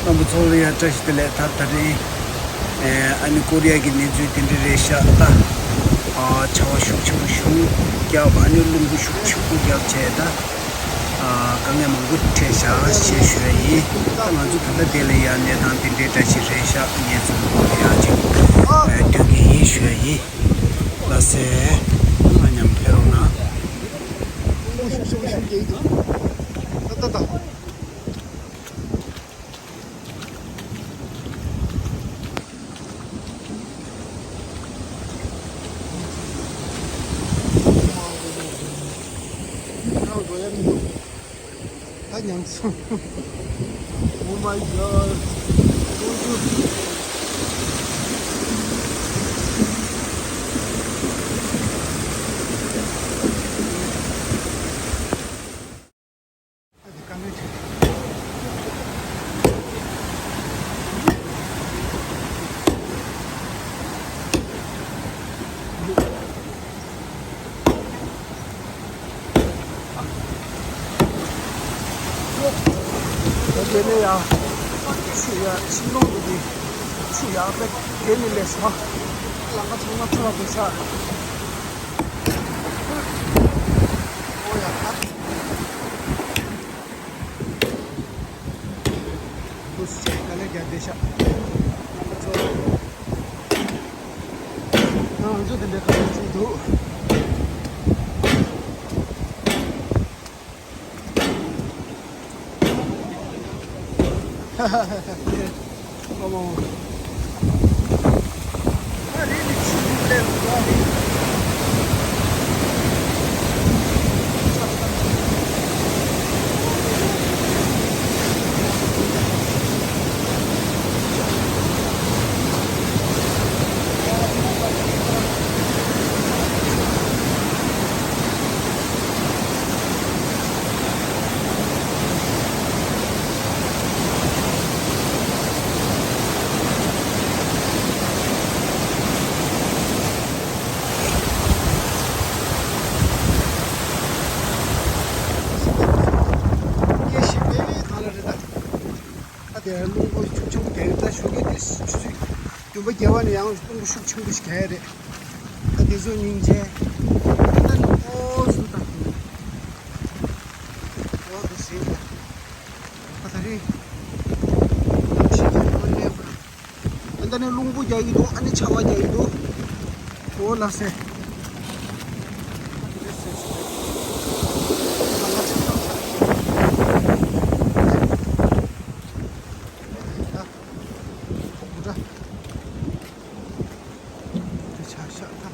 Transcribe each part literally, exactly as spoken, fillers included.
རྣམ་པ་ཚོ་ལ་ཡང་བཀྲ་ཤིས་བདེ་ལེགས། ད་ད་རིང་ཨ་ནི་ཀོ་རི་ཡ་གི་གནས་ཚུལ་དེ་འདྲ་རེད་ཤག་ད། ཨ་ཆར་པ་ཤུགས་ཆེན་པོ་ཞིག་བརྒྱབ། ཨ་ནི་རླུང་བུ་ཤུགས་ཆེན་པོ་བརྒྱབ་བྱས་ད། ཨ་དཀའ་ངལ་མང་པོ་འཕྲད་ཤག་ཞེས་ཞུ་ཡ་ཡིན། ད་ང་ཚོ་ད་ལྟ་དེ་ལ་ཡང་གནས་སྟངས་དེ་འདྲའི་འདྲ་ཞིག་རེད་ཤག་ངས་ཚོ་ལ་ཡང་ཅིག་སྟོན་གི་ཡིན་ཞུ་ཡ་ཡིན། ལགས་སེ། ང་མཉམ་ཕེབས་རོགས་གནང་། རླུང་བུ་ཤུགས་ཆེན་པོ་ཞིག་བརྒྱབ་ཀྱི་འདུག་ད་ད་ད། ད་ཉམས་སོང་། Oh my god. དེ་ནས་ཡང་ཆུ་ཡ་ཤིང་སྡོང་གི་དེ་ཆུ་ཡག་པས་དེ་ནས་ལས་སོ། ལམ་ཁ་ཚང་མ་ཆུ་ལ་བུད་ཤག་ཨོ་ཡ། འདུག་སེ་དཀའ་ལས་རྒྱག་བསྡད་ཤག་ང་ཚོ་དེ་འདྲའི་དཀའ་ལས་ཅིག་འདུག་ཧ་ཧ་ཧ་ཧ། ཨ་དེ་རླུང་བུ་ཤུགས་ཆེན་པོ་དེ་རེད། ད་ཞོགས་ཀས་དེ་ཆུ་ཚོད་བདུན་པ་བརྒྱད་པ་ནས་ཡང་རླུང་བུ་ཤུགས་ཆེན་པོ་ཞིག་རྒྱག་ཡ་རེད། ད་དེ་ཚོ་སྙིང་རྗེ། ད་ནི་ཨོ་སུ་ད། ཨོ་དེ་ཟིན་ད། ད་ད་རེད། ཞིག་གི་ཨོ་ནེ་པ། ཨ་ད་ནི་རླུང་བུ་རྒྱག་གི་འདུག་ཨ་ནི་ཆར་པ་རྒྱག་གི་འདུག་ཨོ་ལགས་སེ། ཆ་ཤག་ད།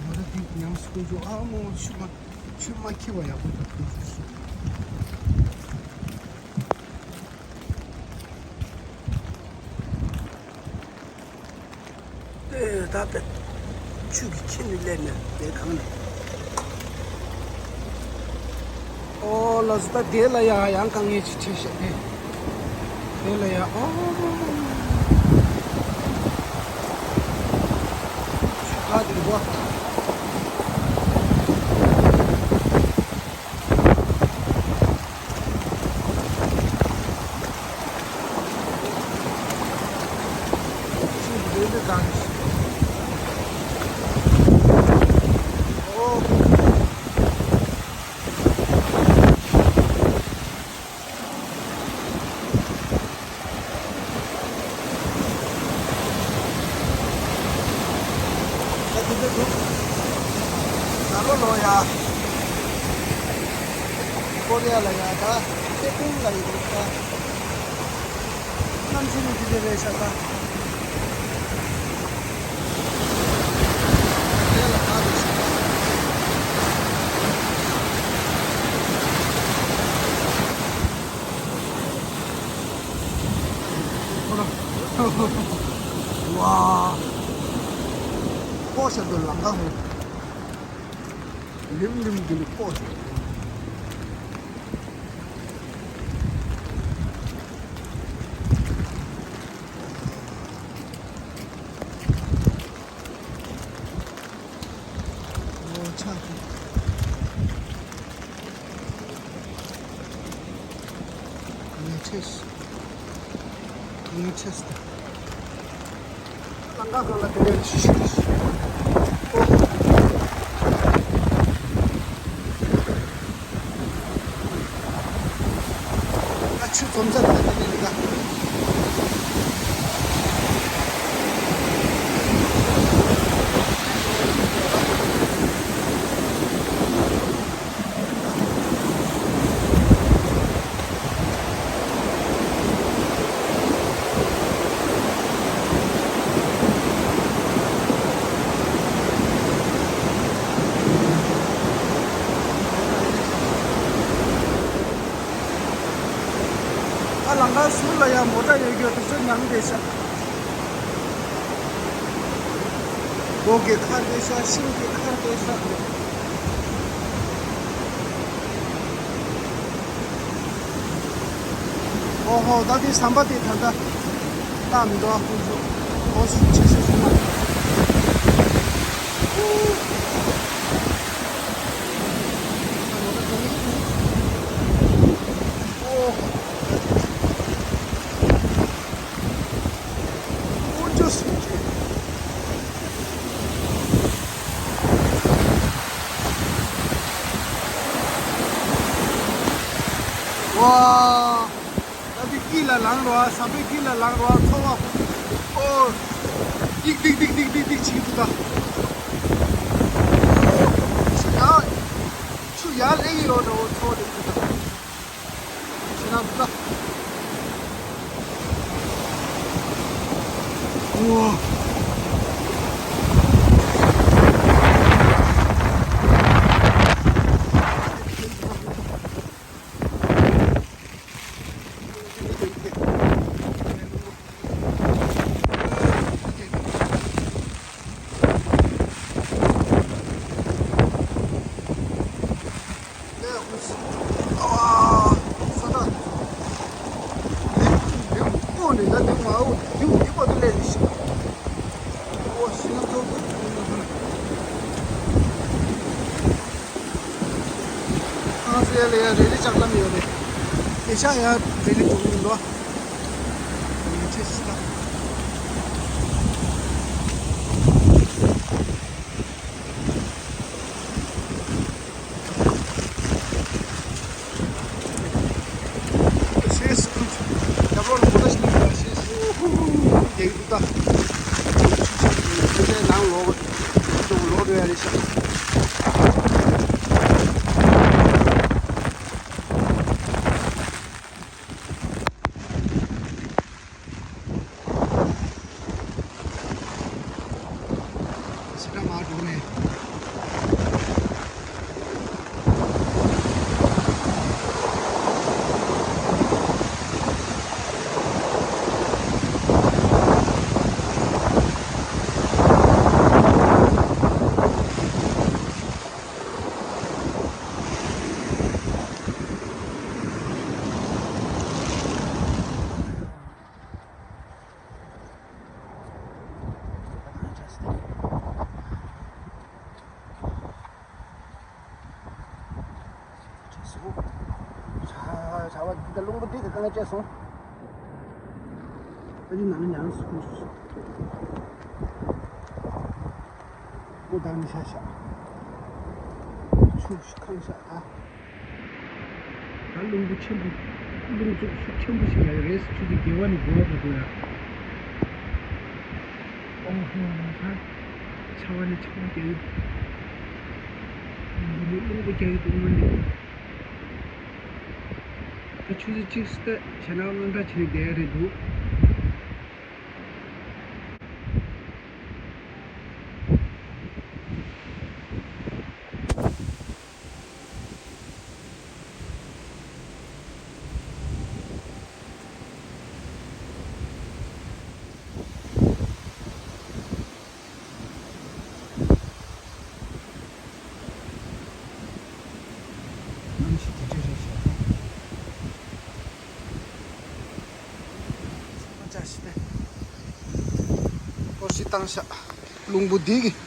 ང་ར་འདི་ཉམས་སུ་འགྲོ། ཨ་མོ་ཆུ་མ་ཆུ་མ་འཁྱེར་བ་ཡག་པོ་འདུག་ཨེ་ད་པེ། ཆུ་གི་ཁྱི་ནི་ལས་ནས་དེ་གང་ནས། ཨོ་ལགས་སོ། ད་དེ་ལ་ཡ་ཡང་དཀའ་ངལ་ཅིག་འཕྲད་ཤག་དེ། དེ་ལ་ཡ་ཨོ། ཆུ་ཁ་དེ་རུ་བ། ད་དེ་འདྲ་འདུག་ད་ལོ་ལོ་ཡ། ཀོ་རི་ཡ་ལ་ཡ་ད་ཐེ་ཁུང་ལ་ཡི་འདུག་ད་གནམ་གཤིས་ནི་དེ་འདྲ་རེད་ཤག་ད། དེ་ལ་ད་རེད་ཤག་ད། ཝ། ཀོ་ཤ་དུ་ལམ་ཁ་ཧོ། ལིམ་ལིམ་གི་ནི་ཀོ་ཤ། ཨོ་ཆག་གི། ངས་ཆེ་ཤི། ངས་ཆེ་ཤི། ལང་ཀ་སྒང་ལ་དེ་ནས་ཤི་ཤི་ཤི། ཨ་ཆུ་འཛོམས་ས་དེ་དེ་ནས་རེད་ད། ཨ་ལང་ཀ་ཟུར་ལ་ཡང་མོ་ཊ་ཡོད་རྒྱུ་དེ་ཚོ་ཉམས་བསྡད་ཤག་སྒོ་གི་ཁར་བསྡད་ཤག་ཤིང་གི་ཁར་བསྡད་ཤག་ཨོ་ཧོ། ད་དེ་ཟམ་པ་དེ་ད་ལྟ་རྟ་མི་འདུག་ཨ། ཁོང་ཚོ་ཁོང་ཚོ་ཆེ་ཤོས་སུ་མ། ཨོ། ཀུན་སྤྱོད་སུན་འབྱིན། ཝ། ད་འདི་དཀྱིལ་ལ་ལངས་རོགས། ཟམ་པའི་དཀྱིལ་ལ་ལངས་རོགས། ཚོར་བ། ཨོ། ཏིག་ཏིག་ཏིག་ཏིག་ཏིག་ཏིག་བྱེད་ཀྱི་འདུག་ད། ཡ། ཆུ་ཡར་སླེབས་ཀྱི་ཡོད་འདྲ་བོ་ཚོར་བ་འདུག་ད། ཞེ་དྲག་འདུག་ད། ཨོ། ཨ་ཧྥེ་ལ་ཡ་རེ་རེ་ལྕགས་ལམ་ཡོད་རེད། དེ་ཤ་ཡ་རེ་རེ་འགྲོ་གི་འདུག་ཡིན་ཆེ་སི་ད། ཤེས་སུ་ཁུལ། རྒྱབ་ལོགས་ལ་གོ་ད་ཞིག་ཤེས་སུ་ཁུལ་ཁུལ་ཁུལ་ཁུལ་རྒྱག་གི་འདུག་ད། ཆུ་ཆགས་ཀྱི་ཁྱོད་ཚོའི་ནང་ལོག་གི་ལོག་འགྲོ་ཡ་རེད་ཤག་ཞེ་དྲག་མར་འགྲོ་ནས། བྱ་བ་འདི་ལྟ་རླུང་བུ་འདི་གི་སྒང་བཅད་སོང་། ཨ་ནི་ནང་ཉར་སོང་། སྒོ་བརྡར་ནས་བཞག་བཞག་ཆུ་ཁང་བཞག་ཨ། ད་རླུང་བུ་ཆེན་པོ། རླུང་འཚུབ་ཤུགས་ཆེན་པོ་ཞིག་ཡག་རེད། ཆུ་ཚོད་བརྒྱད་པ་ནས་དགུ་པ་བར་དུ་ཡ། ཨོ་ཧོ་ཧོ་ཧ། ཆར་པ་ནི་ཆར་པ་རྒྱག་གི་འདུག་རླུང་བུ་ནི་རླུང་བུ་རྒྱག་གི་འདུག་དངོས་གནས། ད་ཆུ་ཚོད་གཅིག་སུ་ད་ཞྭ་ནག་སློང་ཐག་བྱས་ནས་བསྡད་ཡ་རེད་འདུག་གནམ་གཤིས་དེ་འདྲ་རེད་ཤག་ཚང་མ་བཅའ་ཤི་ཏེ། གཏོར་བཤིག་བཏང་ཤག་རླུང་བུ་འདི་གིས།